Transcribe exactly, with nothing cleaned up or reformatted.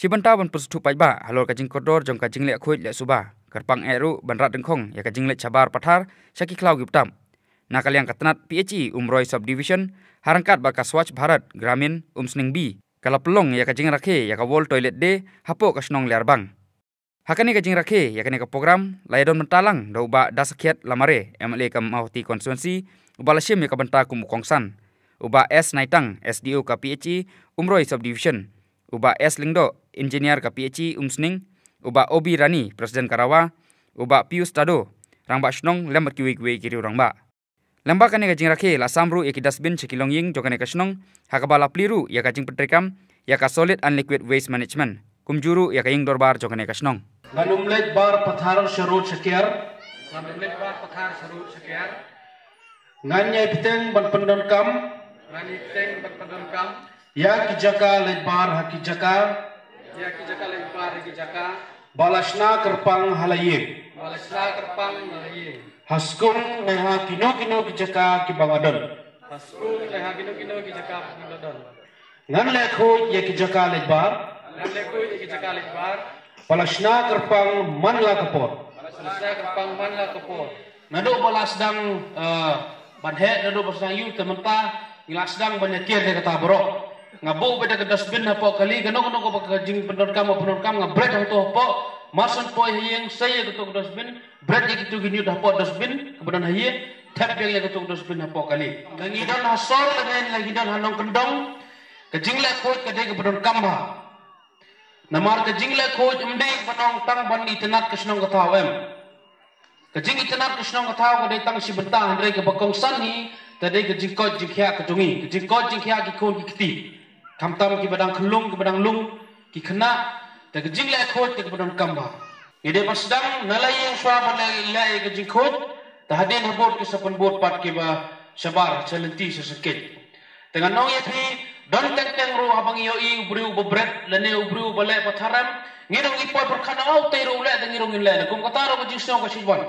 Ki bynta ban pynsngewthuh paidbah halor ka jingkordor jong ka jingleh khuid leh suba, kyrpang eh ruh ban rat dyngkhong ïa ka jingleit shabar pathar sha ki khlaw ki btap. Na ka liang ka tnat P H E Umroi Subdivision, ha ryngkat bad ka Swachh Bharat Gramin Umsning B, ka la pynlong ïa ka jingrakhe ïa ka World Toilet Day hapoh ka shnong Liarbang. Ha kane ka jingrakhe ïa kane ka program la ïadon bynta lang da u Bah Dasakhiat Lamare, M L A ka Mawhati Constituency, uba la shim ïa ka bynta kum u kongsan, u Bah S Naitang, S D O ka P H E Umroi Subdivision, u Bah S Lyngdoh, Engineer ka P H E Umsning, u Bah O B Rani, President ka RAWA, u Bah Pius Tado, Rangbah Shnong, lem bad kiwei kiwei ki riew rangbah. Lyngba kane ka jingrakhe la sam ruh ïa ki dustbin sha ki longïing jong kane ka shnong, ha kaba la plie ruh ïa ka jingpyntreikam ïa ka Solid and Liquid Waste Management, kumjuh ruh ïa ka ïing dorbar jong kane ka shnong. Ngan ym leit bar pathar sharud shakiar. Ngan ym leit bar pathar sharud shakiar. Ngan ïai bteng ban pyndonkam. Ngan ïai bteng ban pyndonkam. Ïa ki jaka leit bar ha ki jaka. Ïa ki jaka leit bar ha ki jaka. Ba la shna kyrpang ha la ïing. Ba la shna kyrpang ha la ïing. Ha skul ne ha kino kino ki jaka kiba nga don. Ha skul ne ha kino kino ki jaka kiba nga don. Ngan leh khuid ïa ki jaka leit bar. Ngan leh khuid ïa ki jaka leit bar. Ba la shna kyrpang man la ka por. Ba la shna kyrpang man la ka por. Naduh ba la sdang, eh, ban heh, naduh ba sdang ïuh, te mynta ngi la sdang ban ïakir ïa kata baroh. Nga buh beit da ka dustbin hapoh kali, kano kano kaba ka jingpyndonkam ba pyndonkam, nga bret hangto hapoh. Mar shu poi ha ïing, sei ïa kato ka dustbin, bret ïa kito ki ñiut hapoh dustbin kaba don ha ïing, thep biang ïa kato ka dustbin hapoh kali. Ka ngi don ha sor lane la ngi don ha nongkyndong, ka jingleh khuid ka dei kaba donkam bha. Namar ka jingleh khuid ym dei ban ong tang ban itynnad ka shnong ka thaw, em. Ka jingitynnad ka shnong ka thaw ka dei tang shi bynta, hynrei kaba kongsan hi ka dei ka jingkoit jingkhiah ka jong ngi, ka jingkoit jingkhiah ki khun ki kti, khamtam kiba dang khyllung, kiba dang lung, ki khynnah. Te ka jingleh khuid te kaba donkam bha. Ngi dei ban sdang na la ïing shuwa ban leh, leh ka jingkhuid, te hadien habud ki sa pynbud pat kiba shabar, sha lynti, sha syrkieh. Te ngan ong ïa phi, don teng teng ruh haba ngi ïohi u briew uba bret lane u briew uba leh pathar, em, ngi ruh ngi poi pyrkhat, oh, te ruh u leh, te ngi ruh ngin leh. Kum kata ruh ka jingsngew ka shu wan.